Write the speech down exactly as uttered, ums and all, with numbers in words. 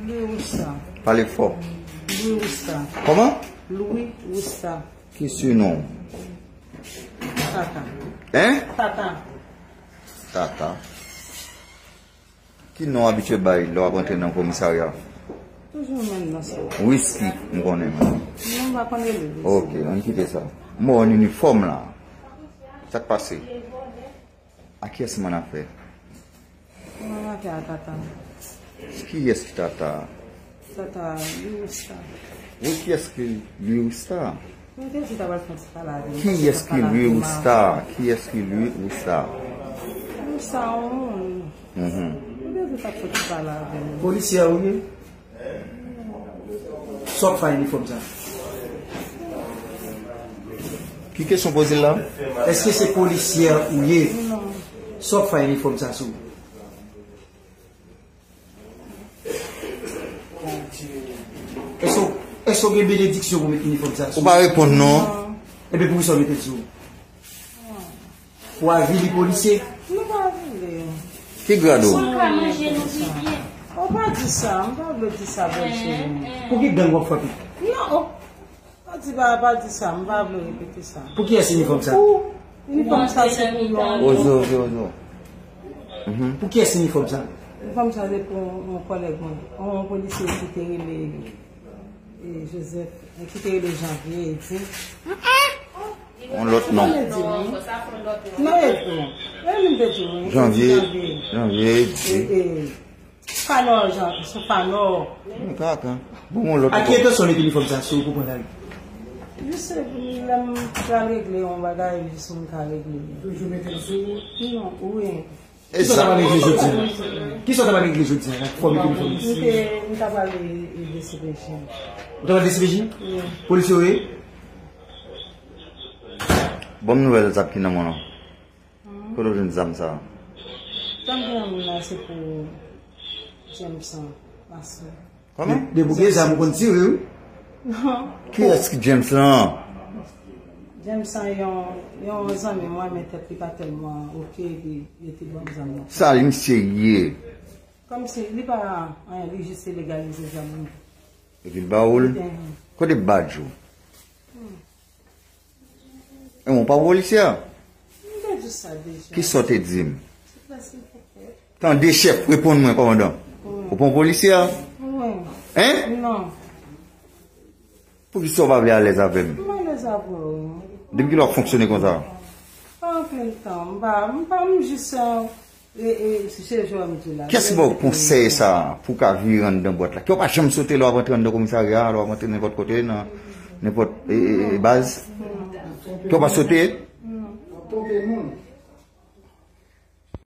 Louis Rousta. Pale fò. Louis Rousta. Kòman? Louis Rousta. Ki sinon? Tata. Hein? Tata. Tata. Ki non abitye bay lè w ap antre nan komisarya? Toujou menm nan sa. Whisky, m konnen mwen. Non, m pa konnen li. Ok, ann kite sa. M wè w nan inifòm la. Sa k pase? A kiyès ou annafè? Mwen annafè a Tata. Kiyès ki Tata? Tata Louis Rousta. Wi, kiyès ki Louis Rousta? Mwen te di ta pral fè ti pale avè m. Kiyès ki Louis Rousta? Kiyès ki Louis Rousta? Louis Rousta, yon moun. Mhm. Mwen te di ta fè ti pale avè m. Polisye a ou ye? Sa w ap fè a inifòm sa? Ki kesyon poze l la? Èske se polisye a ou ye? Non. Sa w ap fè a inifòm sa sou ou? Èske w- èske w gen benediksyon pou met inifòm sa Ou sou? Pa reponn non. Ebyen poukisa w mete l sou? Pou avili polisye? Nou pa vle. Ki grad ou? Pou l ka manje nou pi byen. Ou pa di sa, m pa vle di sa bèl cheri. Pou ki gang w ap frape? Non, oh. Pa di pa, pa di sa, m pa vle repete sa. Pou kiyès inifòm sa? Pou inifòm sa se pou yon. Ozo, ozo, ozo. Pou kiyès inifòm sa? Inifòm sa se pou yon kòlèg mwen, yon polisye ki te rele e, Joseph, e, ki te rele Janvier, e di. Yon lòt non. Mwen di wi. Non, e di. E li m te di wi. Janvier. Janvier. Janvier, E, e, Fanò, Jan, sou Fanò. Mwen kaka. Bon, yon lòt A ki ankò. entansyon w mete inifòm sa sou ou pou pran lari? Jis lè m pral regle yon bagay, jis m ka regle. Toujou mete l sou ou? Non, wi. Kisa w ta pral regle jodi a? Kisa w ta pral regle jodi a? Fò w mete inifòm. M te, m ta pral e, e D C P J. Ou ta pral D C P J? Wi. Polisye w ye? Ban m nouvèl zam ki nan men w lan. Kote w jwenn zam sa? Zam ki nan men m lan se pou Jameson Mason. Kòman? Depi w gen zam ou konn tire wi. Non. Kiyès ki James lan? Jameson yon, yon zanmi mwen, men tèt li pa tèlman oke, epi li te ban m zam nan. Sa li misye ye? Kòmsi li pa anyen, li jis te legalize zam li. Epi l ba ou l? Mhm. Kote badj ou? E mwen pa polisye a? M te di sa deja. Kisa w te di m? Silvouplè, silvouplè. Tande chèf, reponn mwen kòmandan. Ou pa yon polisye a? Wi. Hein? Non. Poukisa w pa vle alèz avè m? M alèz avè w. Depi kilè w ap fonksyone konsa? Pa anpil tan. M pa, m pa, m jis, e, e, se jwè m di la. Kiyès ki ba w konsèy sa pou w ka vire anndan bwat la? Kè w pa janm sote lè w ap antre anndan komisarya, lè w ap antre nenpòt kote, nan nenpòt e, e, e, baz? Kè w pa sote? Twonpe moun.